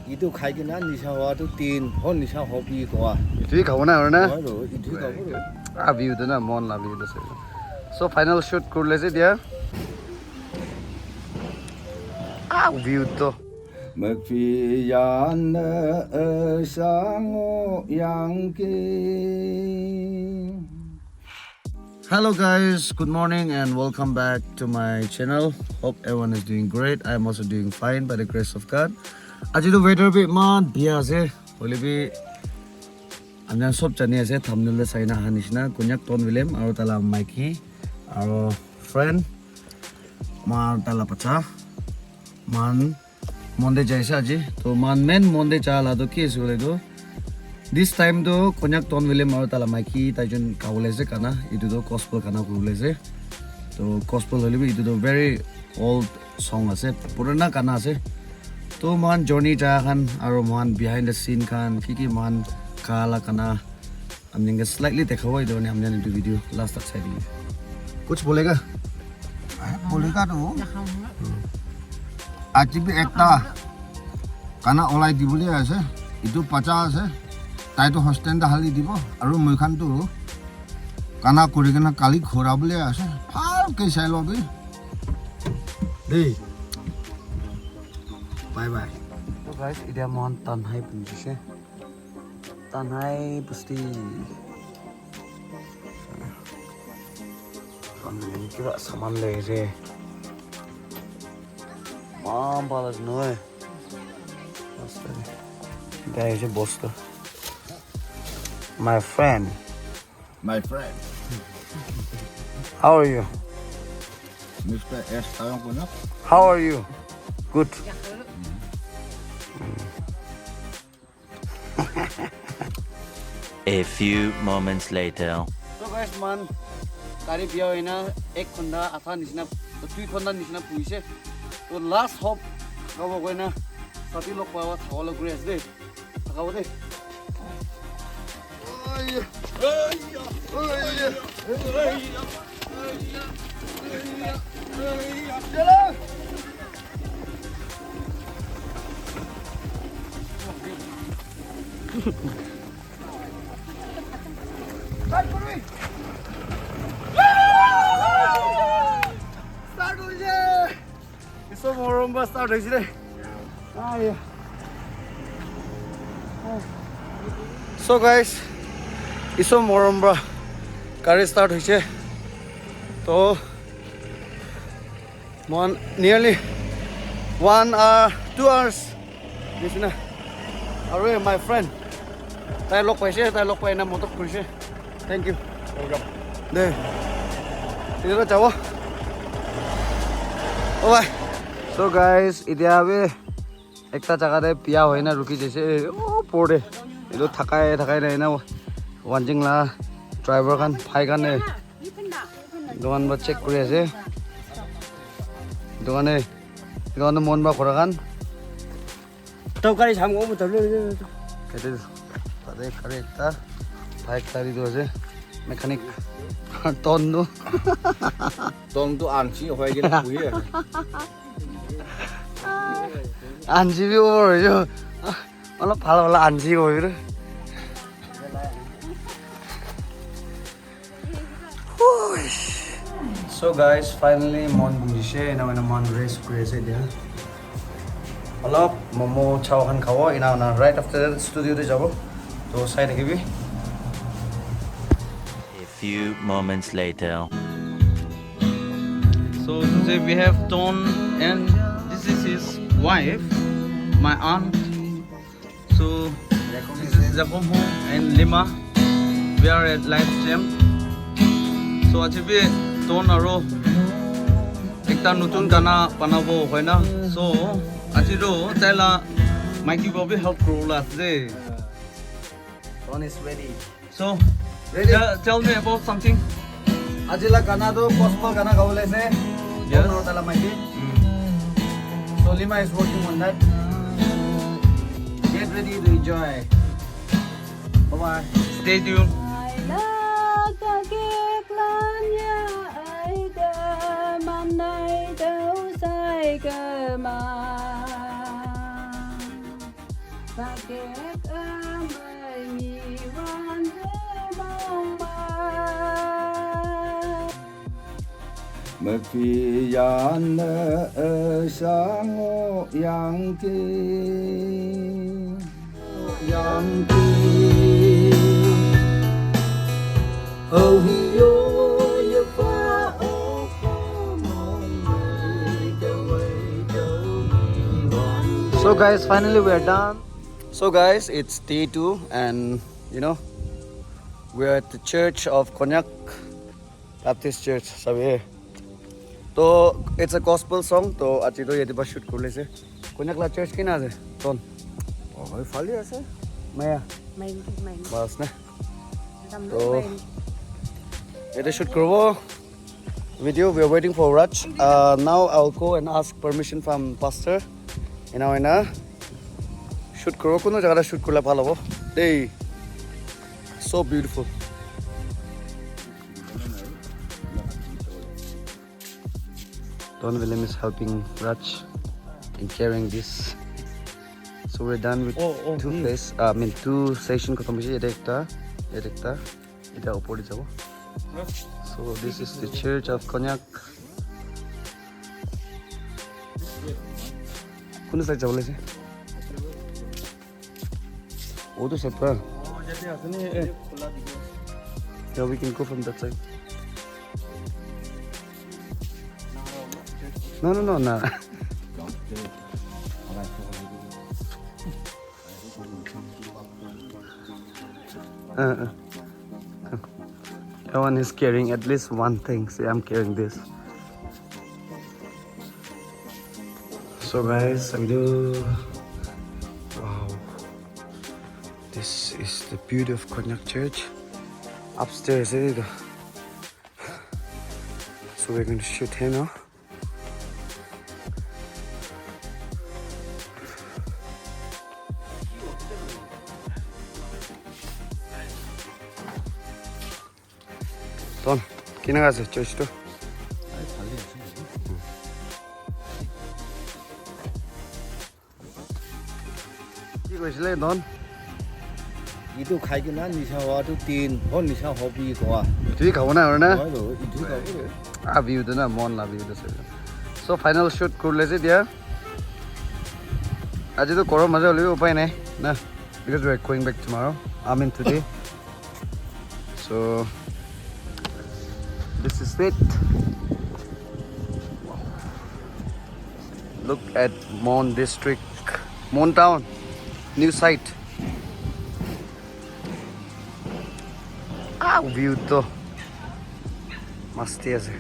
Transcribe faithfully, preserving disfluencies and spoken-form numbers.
Etu khai kena nisha howa tu tin, ho nisha hobi kowa. Etu hi khabo na, aru na? Hoy ro, etu hi khabo ro. Ah, view tu na, mon la view tu se. So, final shoot kurle se dia. Ah, view tu. Makfi yan, eh, sango yang ki. Hello guys, good morning and welcome back to my channel. Hope everyone is doing great. I am also doing fine by the grace of God. Aji tu weather bi eman bia ase. Hoile bi ami khan sob jani ase, thumbnail te sai na aha nishina, Konyak Ton William aru tala maiki aru friend, ma tala bacha, man Monday jai ase aji. To man main Monday ja la to ki ase koile to, this time to Konyak Ton William aru tala maiki tai jon gawole ase gana. Etu to gospel gana gawole ase. To gospel hoile bi etu to very old song ase, purana gana ase. To mohan journey ja khan aru mohan behind the scene khan ki ki mohan ga la gana Ami khan ke slightly dekhabo, etu karne ami khan etu video last tak sai dibi. Kuch bolega? Bolega to. Aji bhi ekta gana olai dibole ase. Etu bacha ase. Tai to hostel te hali dibo. Aru moi khan to gana kuri kena kali ghura bole ase. Bhal ke sai lo bi. Dei. Bye bye. So guys, etia mohan Tanhai punjise. Tanhai Busti. Kiba saman loi ase. Eman bhal ase nohoi. Guys, boss to. My friend. My friend. How are you? Mister S Tayong Kunyap. How are you? Good. A few moments later. So guys, man, gari biya hoina ek ghonta atha nishina, dui ghonta nishina puise. To last hope kabo koina sati log pawa thawala kuri ase de. Thakabo de. Start hoise. Isom Moromba start hoise de. Ah, yeah. So guys, Isom Moromba gari start hoise. To Mohan nearly one hour, two hours nishina. Aru my friend, tai log paise, tai log paina motok kurise. Thank you. Welcome. De. Etu jabo. Bye bye. So guys, etia bhi ekta jaga te biya hoina rukhi jaise. Oh, por de. Etu thakai, thakai na ena Wanjing la driver khan, bhai khan e. Dukan ba check kuri ase. Dukan e, dukan tu mon ba khora khan. Tau gari sam ko mo tau le. Kete, tate gari ekta, bike gari tu ase. Mechanic. Ton tu. Ton tu ansi hoi kena bui ase. Ansi bi over hoise. Olop bhal bhal ansi hoi re. So guys, finally mohan buhishe, ena hoina mohan rest kuri ase etia. Olop momo chow khan khabo, ena hoina right after that studio te jabo. To sai thakibi. A few moments later. So today we have Ton and this is his wife, my aunt. So, this is Jacob and Lima. We are at live stream. So, aji bi Ton aro ekta notun gana banabo hoi na. So, aji toh tai la maiki para bi help kuribo la ase. Ton is ready. So, ready? Tell, tell me about something. Aji la gana toh gospel gana gawole ase. Yes. Ton aro tai la maiki. Mm. So Lima is working on that. Get ready to enjoy. Bye bye. Stay tuned. Mephi yan ne e shang o yang ki. Yang ki. Oh, hi, oh, ye, fa, oh, oh, mo, me, de, we, de, mi, wan, So guys, finally we are done. So guys, it's day two and you know, we are at the church of Konyak Baptist Church, sabi. To, it's a gospel song, to aji to yate pa shoot kuri ase. Konyak la church kina ase? Ton. Oh, phale ase. Maya. Main, main. Bas na. Tam To, main. Yate shoot kuribo. Video, we are waiting for Raj. Uh, now I'll go and ask permission from pastor. Ena, ena. Shoot kuribo, kuno jaga te shoot kurila bhal hobo. Hey. So beautiful. Don William is helping Raj in carrying this. So we're done with Oh, oh, two hmm. phase, uh, I mean two session khatam hoise. Yate ekta, yate ekta, eta opor te jabo. So this is the church of Konyak. Kunu side jabo laise? Oh, tu side pra. Yeah, we can go from that side. No, no, no, no. Uh, uh. Everyone is carrying at least one thing. See, I'm carrying this. So guys, I'm do. Wow. This is the beauty of Konyak Church. Upstairs, eh, the- so we're going to shoot here now. Ton, kinaka ase church tu? Ki koisile Don? Itu khai kena nisha howa tu tin, oh, nisha hobi kowa. Itu hi khabo na, aru na? Hoi lo, itu hi khabo lo. Ah, view tu na, mon la view tu ase. So, final shoot kuri lese dia. Aji tu korom ase, hoilebi upai nai, na? Because we are going back tomorrow. I mean today. So, this is it. Look at Mon district, Mon town, new site. Ah, view to masti ase.